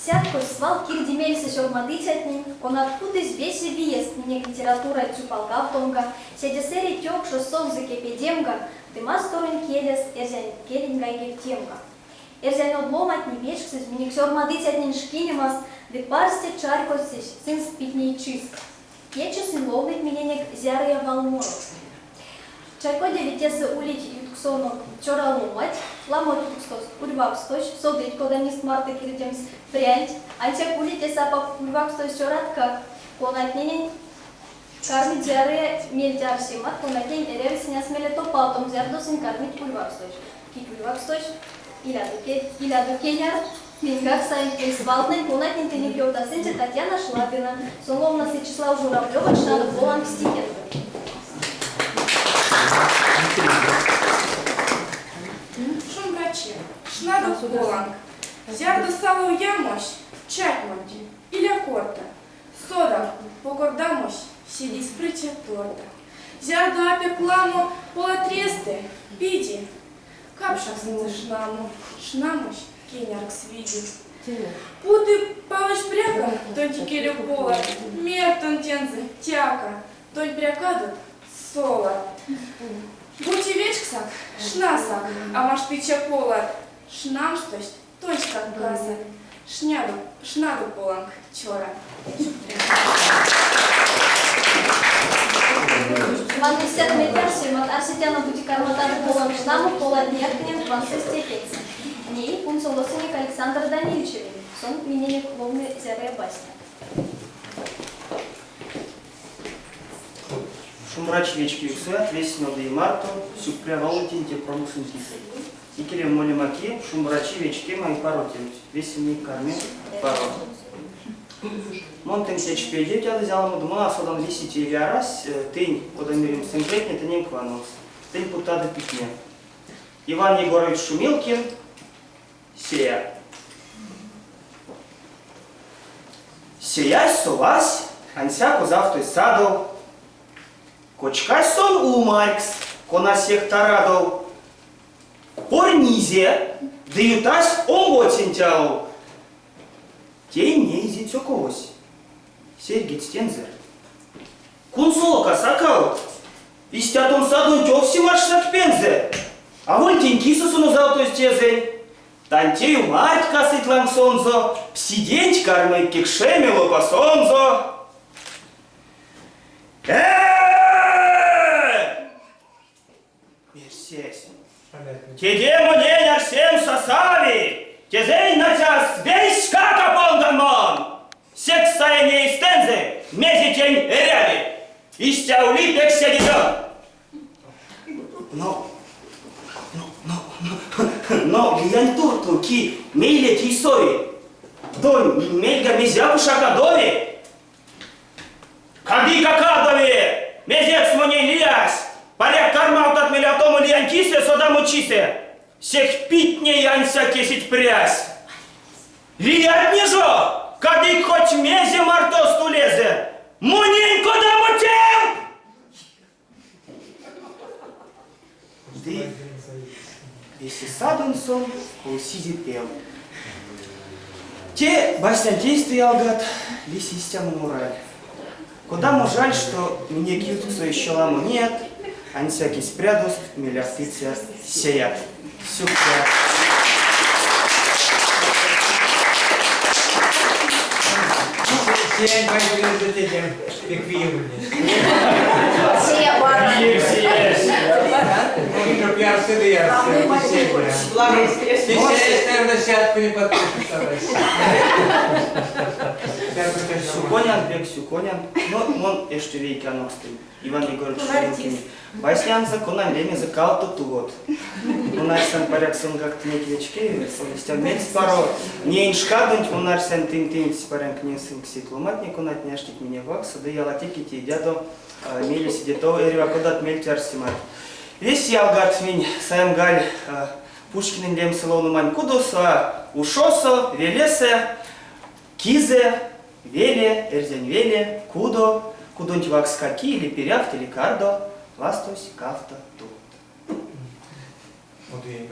Сяткось свал кирди мельсэ сёрмадыцятнень, конат путызь весе виест минек литературанть сюпалгавтомга, седе сэрей тёкшос сонзэ кепедемга ды масторонь келес эрзянь келень гайгевтемга. Эрзянь од ломантне вечксызь минек сёрмадыцятнень шкинемаст ды парсте чарькодьсызь сынст питнейчист. Течи сынь ловныть миненек зярыя валморот. Чарькодеви, тесэ улить ютксонок цёраломанть, ламот юткстост урьвакстозь, содыть, кода нист марто кирдемс прянть, ансяк улить тесэ апак урьвакстозь цёраткак, конатненень кармить зярыя мельть-арсемат, конатнень эряви сыняст меле топавтомс, зярдо сынь кармить урьвакстозь. Кить урьвакстозь, илядо кенярдт, Миньгак саинк эсь валтнэнь, конатнень тенек ёвтасынзе Татьяна Шлабина, сон ловнось Вячеслав Журавлевонь Шнадо поланк стихензэ. Шумбрачи, шнадо поланк, зярдо салов ямось, чатьмонть, иля корта, содак, покордамось седейс прыця торта. Зярдо а пек ламо полатрестэ, пиди, Капшак сонзэ шнамо, шнамось кеняркс види. Бути палозь пряка тонть икелев полат, мерть тон тензэ, тяка, тонь прякадот солат. Бути вечксак, шнасак, а маштыця полат, шнамстост тонськак касат. Шнядо, шнадо поланк, цёра. Ванныцят мельть-арсемат, арсетяно, бути карматадо поланк шнамо, полатнеяк тыненк вансызь текекс. Ней кунсолосынек Александр Данильчевень, сон миненек ловны зярыя баснят. Шумбрачи вечкевиксэят, весень од ие марто, сюкпря валонтень те промксонть кисэ. Икелев молема ки, шумбрачи, вечкема и паро тевть. Весе минек карми паро. Мон тынк течи пейдевтядызь аламодо, мон а содан лисить или арась, тынь, кода меремс, инжетне тыненк ваномс. Тынь путтадо питне. Иван Егорович Шумилкин, Сея. Сеясь совась, ансяк озавтозь садов. Кочкась сон умарькс, кона сех тарадов. Порнизе ды ютась омбоценть алов. Тень неизе цёковось. Серьгедсь тензэ. Кунсолока, сакал! Истя тон садонть овсе маштсак пензэ! Аволь тень кисэ сон озавтозь тезэнь. Тантей умарть касыть лангсонзо, псиденть кармить кекшеме лопасонзо. Э-э-э! Мерсесь. Теде монень арсемс а сави, тезэнь нацяс веськак а пондан мон. Секс саень эйстэнзэ, мезе тень эряви. Истя ули пек седе Но, но, но, но, но лиянь туртов ки мейле тейсови, тонь мельга мезеяк уш а кадови. Кадык а кадови! Мезекс монень лиясь? Паряк кармавтат мелявтомо лиянь кисэ содамочисэ? Сех питней ансяк эсеть прясь. Лиятне жо, кадык хоть мезе мартост улезэ, монень кодамо тев! Ды весе садонть сон колсизе пел. Те баснянть эйстэ ялгат лиссь истямо мораль. Кодамо жаль, што минек ютксо ещё ламо неят, ансяк эсь прядост мелявтыця сеят. Сюкпря. Сеянь вайгелензэ тетям пек виев ульнесь. Сея баран. Виев сеясь. Ну, ярсы да ярсы. Сеясь, наверное, сятку не подпишет. Сюконян, пек сюконян. Но мон эштё вейке анокстынь. Иван Егорович Шумилкин. Васнянзо, конань лемезэ кавто тувот. Мон арсян, паряк сонгак тынек вечкеви, сон истя мельспаро. Неень шкадонть мон арсян тынь теньс парянк несынк сеть ломантне, конатне аштить минек вакссо, ды ялатеке теедядо мейле седе тов эрьва кодат мельть-арсемат. Весть ялгат минь саемгаль Пушкинэнь лемсэ ловномань кудосо, ушосо, велесэ, кизэ, Веле, эрзянь веле, кудо, кудонть вакска ки или пирявт, или кардо, вастовсь кавто тувот. Вот я и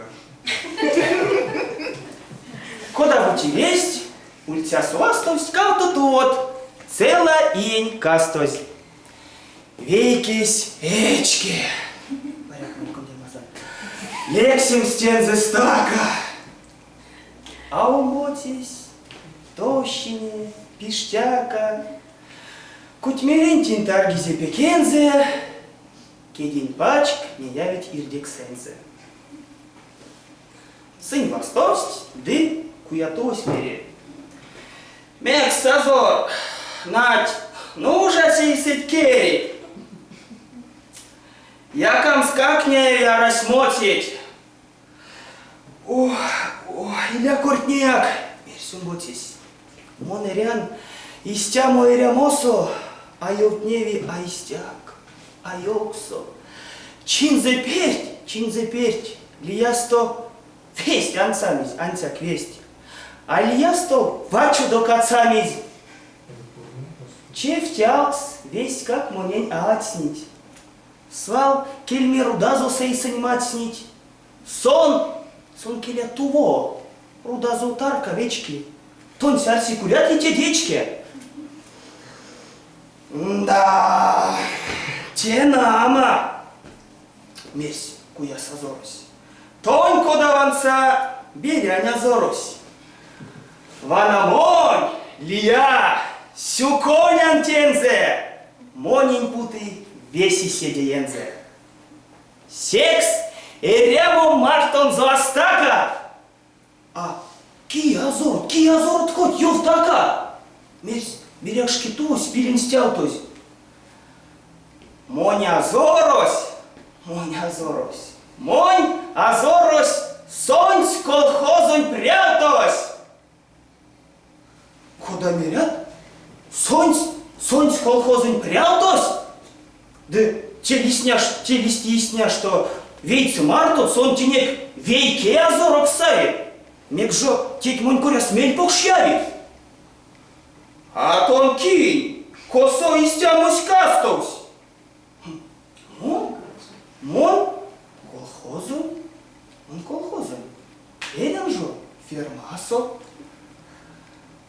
Кода-бути весть. Ульцясо вастовсть кавто тувот, цела иень кастозь. Вейкесь эчке. Паряк, Лексемс тензэ стака. А омбоцесь тощине, пиштяка. Кутьмерентень таргизе пекензэ, кедень пачк неявить ирдексэнзэ. Сынь вастовсть ды куятовсь мери. Мекс, азор, нать, нужась эйсэть кери? Якамскак неяви арась моцеть. Ох, ох, иля кортнеяк, мерсь омбоцесь. Мон эрян истямо эрямосо, а ёвтневи а истяк, а ёвксо. Чинзэ перть, чинзэ перть, лиясто весть ансамизь, ансяк весть. А лиясто вачодо кацамизь. Чевте алкс вестькак монень а ацнить. Свал кельме рудазо сейсэнь мадстнить. Сон, сон келя туво, рудазо тарка вечки. Тонсь арси кулят ли те дечке? Да, те нама, мерсь Куяс азорось. Тонь кода ванса берянь азорось. Вана монь, лия, сюконян тензэ, монень путы веси седеензэ. Секс эрямо мартонзо а стака. А кие азор, кие азорот хоть ёвтака? Мерсь берякшке тувось пилень стявтозь. Монь азорось, монь азорось, монь азорось сонсь колхозонь прявтось! Кода мерят, сонсь, сонсь колхозонь прявтось? Ды те лисня, те лисни, што вейце марто сон тенек вейке азорокс саи. Мекс жо теть монь коряс мель покш яви? А тон кинь? Косо истямось кастовсь? Мон? Мон? Колхозонь? Мон колхозонь. Эрян жо фермасо.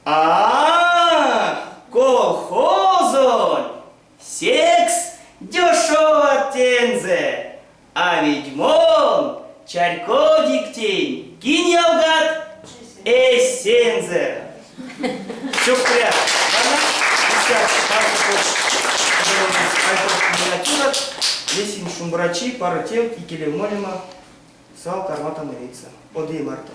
А-а-а, колхозонь! Секс дёшова тензэ, а ведь мон, чарькодик тень, кинь ялгат? Эсензэ. Сюкпря. Вана истя миниатюрат, весень шумбрачи, паро тевть, икелев молема, свал карматано вейсэ. Од ие марто.